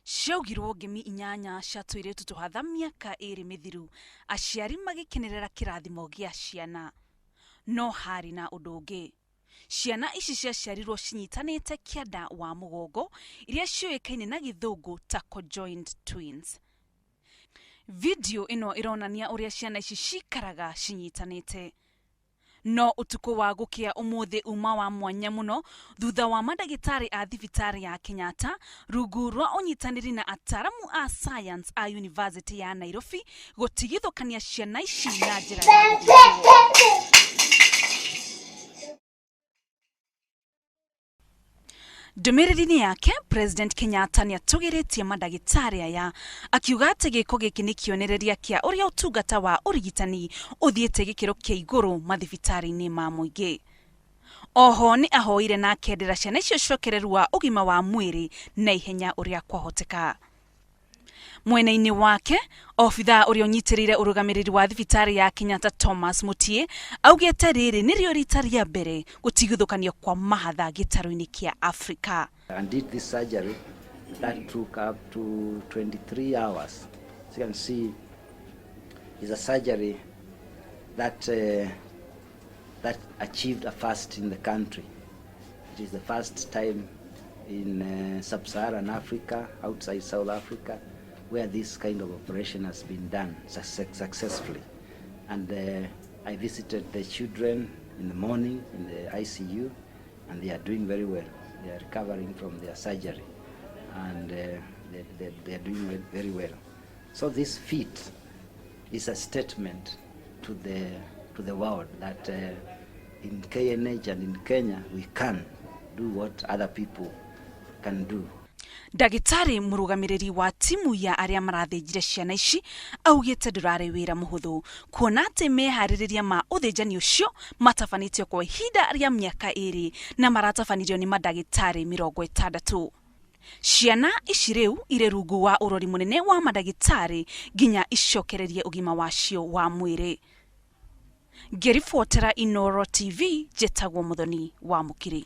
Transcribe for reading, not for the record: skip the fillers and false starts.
Ciaugirwo ngemi inyanya cia tũirĩtu tũhatha mĩaka ĩrĩ mĩthiru, aciari magĩkenerera kĩrathimo gĩa ciana. No harĩ na ũndũ ũngĩ. Ciana ici ciaciarirwo cinyitanĩte kĩanda wa mũgongo iria ciũĩkaine na gĩthũngũ ta conjoined twins. Video ĩno ĩronania ũrĩa ciana ici cikaraga cinyitanĩte. No ũtukũ wa gũkĩa ũmũthĩ uma wa mwanya mũno thutha wa mandagĩtarĩ a thibitarĩ ya Kenyatta rungu rwa ũnyitanĩri na ataramu a science a University ya Nairobi gũtigithũkania ciana ici na njĩra ya gũthĩnjwo. Ndũmĩrĩri-inĩ yake, President Kenyatta nĩ atũgĩrĩtie mandagĩtarĩ aya akiuga atĩ gĩko gĩkĩ nĩ kĩonereria kĩa ũrĩa ũtungata wa ũrigitani ũthiĩte gĩkĩro kĩa igũrũ mathibitarĩ-inĩ ma mũingĩ. Oho nĩ ahoire na akendera ciana icio cokereru wa ũgima wa mwĩrĩ na ihenya ũrĩa kwahoteka. Mwena-inĩ wake, obithaa ũrĩa ũnyitĩrĩire ũrũgamĩrĩri wa thibitarĩ ya Kenyatta Thomas Mutie augĩte rĩrĩ nĩrĩo rita rĩa mbere gũtigithũkanio kwa mahatha gĩtarũ-inĩ kĩa Afrika. And did this surgery that took up to 23 hours. As you can see, it's a surgery that achieved a first in the country. It is the first time in sub-Saharan Africa, outside South Africa, where this kind of operation has been done successfully. And I visited the children in the morning in the ICU, and they are doing very well. They are recovering from their surgery, and they are doing very well. So this feat is a statement to the world that in KNH and in Kenya we can do what other people can do. Ndagĩtarĩ mũrũgamĩrĩri wa timu ya arĩa marathĩnjire ciana ici augĩte ndũrarĩ wĩra mũhũthũ kuona atĩ meharĩrĩria ma ũthĩnjani ũcio matabanĩtio kwa ihinda rĩa mĩaka ĩrĩ na maratabanirio nĩ mandagĩtarĩ 60. Ciana ici rĩu irĩ rungu wa ũrori mũnene wa mandagĩtarĩ nginya icokererie ũgima wacio wa mwĩrĩ. Ngĩribotera Inooro TV, njĩtagwo Mũthoni wa Mũkiri.